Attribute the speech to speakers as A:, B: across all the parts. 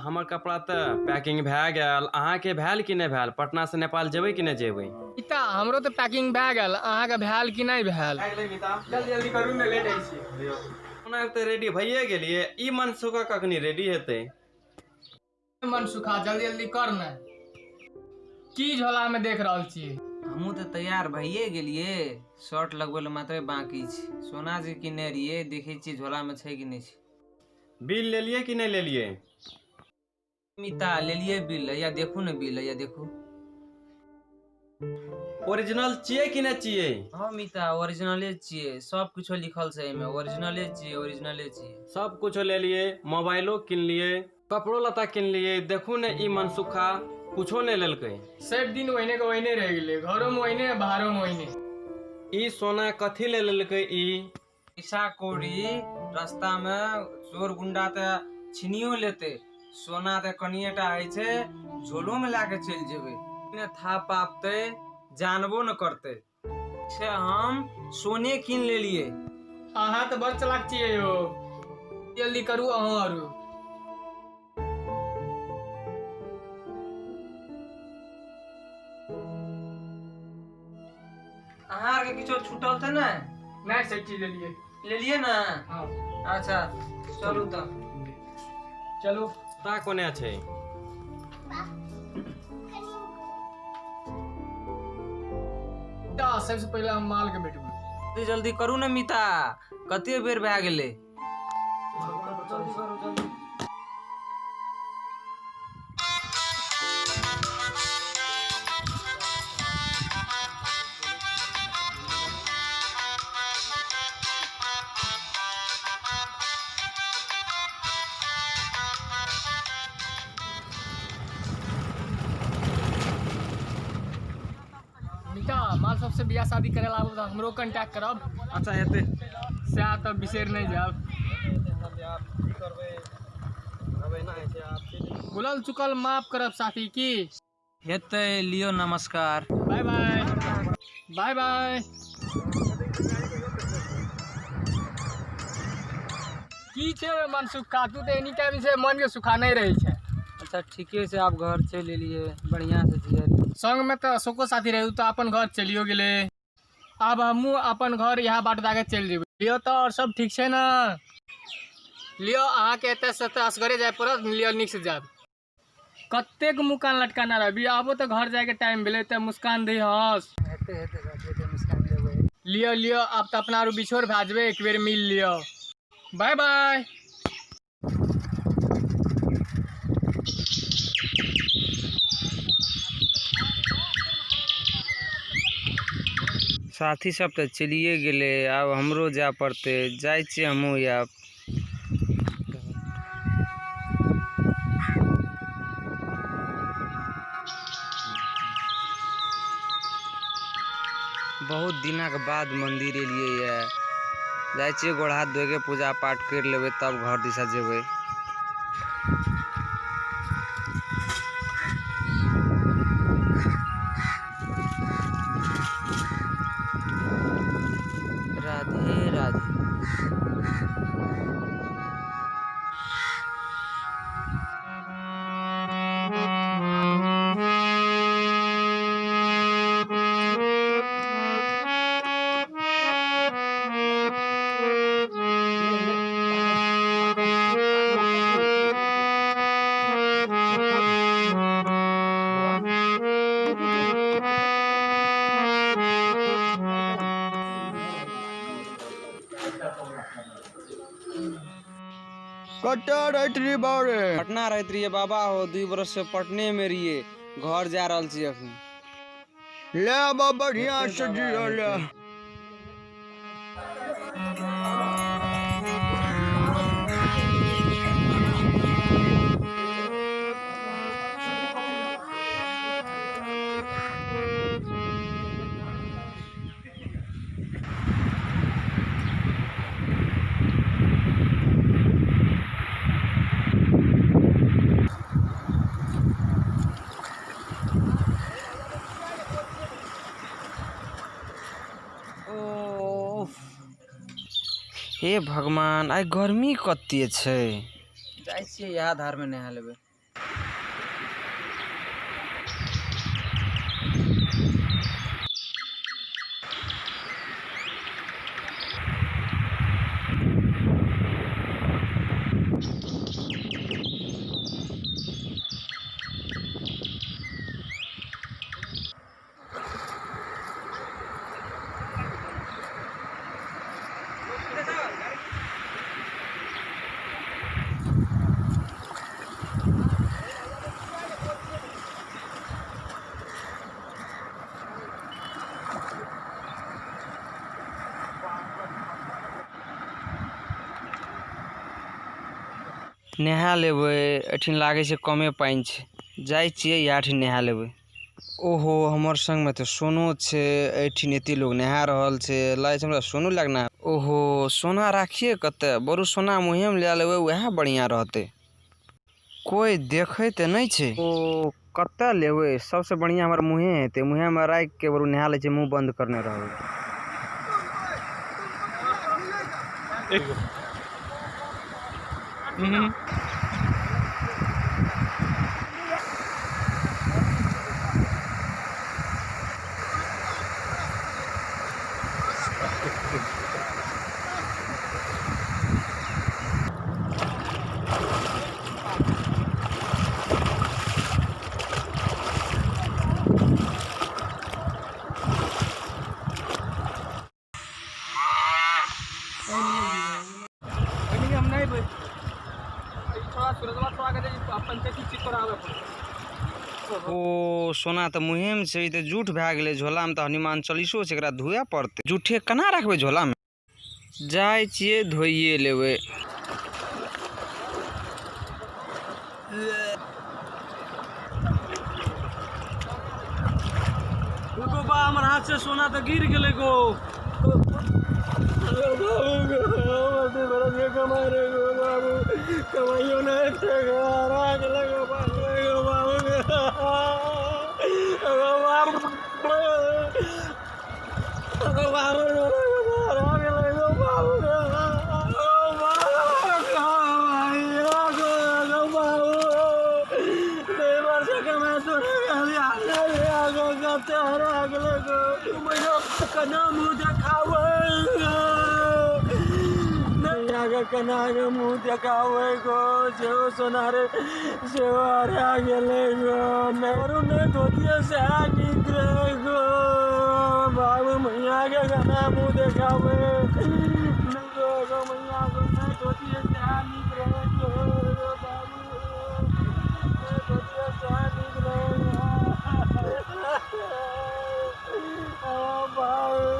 A: हमर कपड़ा तऽ पैकिंग भए गेल, अहाँके भेल कि नहि भेल? पटना से नेपाल जेबै कि नहि जेबै?
B: मिता, हमरो तऽ पैकिंग भए गेल, अहाँके भेल कि नहि भेल? जल्दी जल्दी करू ने, लेट होइ छी।
A: ओना तऽ रेडी भइए गेलियै, ई मनसुखा कखनी रेडी हेतै?
B: मनसुखा जल्दी जल्दी कर ने, की झोला में देख रहल छी?
C: हमहूँ तऽ तैयार भइए गेलियै, शर्ट लगबै लए मात्रे बाकी छै। सोना जे किनने रहियै, देखै छियै झोलामे छै कि नहि छै।
A: बिल लेलियै कि नहि लेलियै?
C: मिता, लेलियै बिल, हैया देखू ने बिल, हैया देखू।
A: ओरिजिनल छियै कि नहि छियै?
C: हँ मिता, ओरिजिनले छियै, सब कुछो लिखल छै एहिमे, ओरिजिनले छियै, ओरिजिनले छियै।
A: सब कुछो लेलियै, मोबाइलो किनलियै, कपड़ो लत्ता किनलियै, देखू ने ई मनसुखा कुछो नहि लेलकै।
B: सब दिन ओहिने के ओहिने रहि गेलै, घरो में ओहिने, बाहरो में ओहिने।
A: ई सोना कथी ले लेलकै ई?
C: पैसा कौड़ी रास्ता में चोर गुंडा तऽ छीनियो लेतै, सोना तऽ कनिएटा होइ छै, झोलो में लए के चलि जेबै, ने था पापतै, जानबो ने करतै। से हम सोने कीन लेलियै।
B: अहाँ तऽ बड़ चलाक छियै यौ, जल्दी करू अहाँ आरू।
C: अहाँ आरके किछो छूटल तऽ नहि?
B: नहि, सब चीज लेलियै।
C: लेलियै ने?
B: हँ।
C: अच्छा चलू तऽ।
B: चलू।
A: ता कोने छै?
B: सबसे पहिले हम माल के भेटबै।
C: जल्दी जल्दी करू ने मिता, कते बेर भए गेलै?
B: मिता, माल सबसे बियाह शादी करे ला आबू तऽ हमरो कॉन्टैक्ट करब।
C: अच्छा हेतै।
B: सएह तऽ बिसरि नहि जायब। भूलल चुकल माफ करब साथी की?
C: हेतै, लियो नमस्कार।
B: बाय बाय। बाय बाय। की छै मन सुखा, तू तऽ एनी टाइम से मन के सुखा नहि रहै छै।
C: अच्छा ठीके छै, आब घर चलि एलियै, बढ़िआँ से जियै।
B: संग में तऽ अशोको साथी रहै, ओ तऽ अपन घर चलियो गेलै। आब हमहूँ अपन घर इएह बाट दए कऽ चलि जेबै। लिअ तऽ आओर सब ठीक छै ने? लिअ, अहाँके एतऽसँ तऽ असगरे जाय पड़त, लिअ नीकसँ जायब। कतेक मुँह लटकाना रहबी, आबो तऽ घर जायके टाइम भेलै तऽ मुस्कान दही हँस।
C: हेतै हेतै साथी, हेतै, मुस्कान देबै।
B: लिअ लिअ, आब तऽ अपना आरू बिछोड़ भए जेबै, एक बेर मिल लिअ। बाय बाय।
C: साथी सब तऽ चलिए गेलै, आब हमरो जाय पड़तै, जाइ छियै हमहूँ आब। बहुत दिनक बाद मंदिर एलियै ये, जाइ छियै गोड़ हाथ धोइके पूजा पाठ करि लेबै तब घर दिशा जेबै। राधे राधे।
D: कतऽ रहैत रहियै बाबरे?
C: पटना रहैत रहियै बाबा हो, 2 बरस से पटने में रहियै, घर जा रहल छी अखन।
D: ले आबा बढ़िया से जियो ले।
C: हे भगवान, आइ गर्मी कते छै। जाइ छियै इएह धारमे नहा लेबै। नहा लेबै। एठिन लागै छै कमे पानि छै, जाइ छियै इएह ठिन नहा लेबै। ओहो हमर संग में तऽ सोनो छै, एठिन एते लोग नहा रहल छै, लागै छै हमरा सोनो लए के नहा। ओहो सोना राखिए कतऽ, बरु सोना मुँहे में लए लेबै वएह बढ़िया रहतै। कोई देखै तऽ नहि छै। ओ कतऽ लेबै, सबसे बढ़िया हमर मुँहे हेतै, मुँहे में राखि के बरु नहा लै छै, मुँह बंद करने रहबै।
B: हम नहीं भाई, थोड़ा सूरजवा थोड़ा के पंचायती चेक करावे पड़े।
C: ओ सोना तऽ मुँहे में छै, ई तऽ जूठ भए गेलै। झोला में तऽ हनुमान चालीसो छै, एकरा धोए पड़तै। जूठे केना रखबै झोला में, जाइ छियै धोइए लेबै।
A: गो बा हमर हाथ से सोना तऽ गिर गेलै गो। कमाइयो नहीं केना के मुँह देखाबै गो, सेहो सोनारे सेहो हरा गेलै गो। नहि नहि धोतिए सएह नीक रहै गो। बाबू मैया के केना मुँह देखाबै गो, गो मैया गो, नहि धोतिए सएह नीक रहै गो। बाबू नहि धोतिए सएह नीक रहै गो। ओ बाबू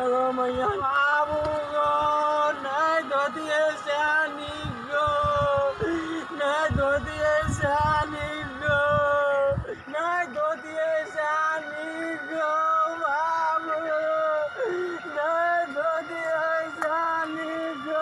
A: बाबू गो, नहीं धोतिए सएह नीक गो, नहीं धोतिए सएह नीक गो, नहीं धोतिए सएह नीक गो बाबू, नहीं धोतिए सएह नीक गो।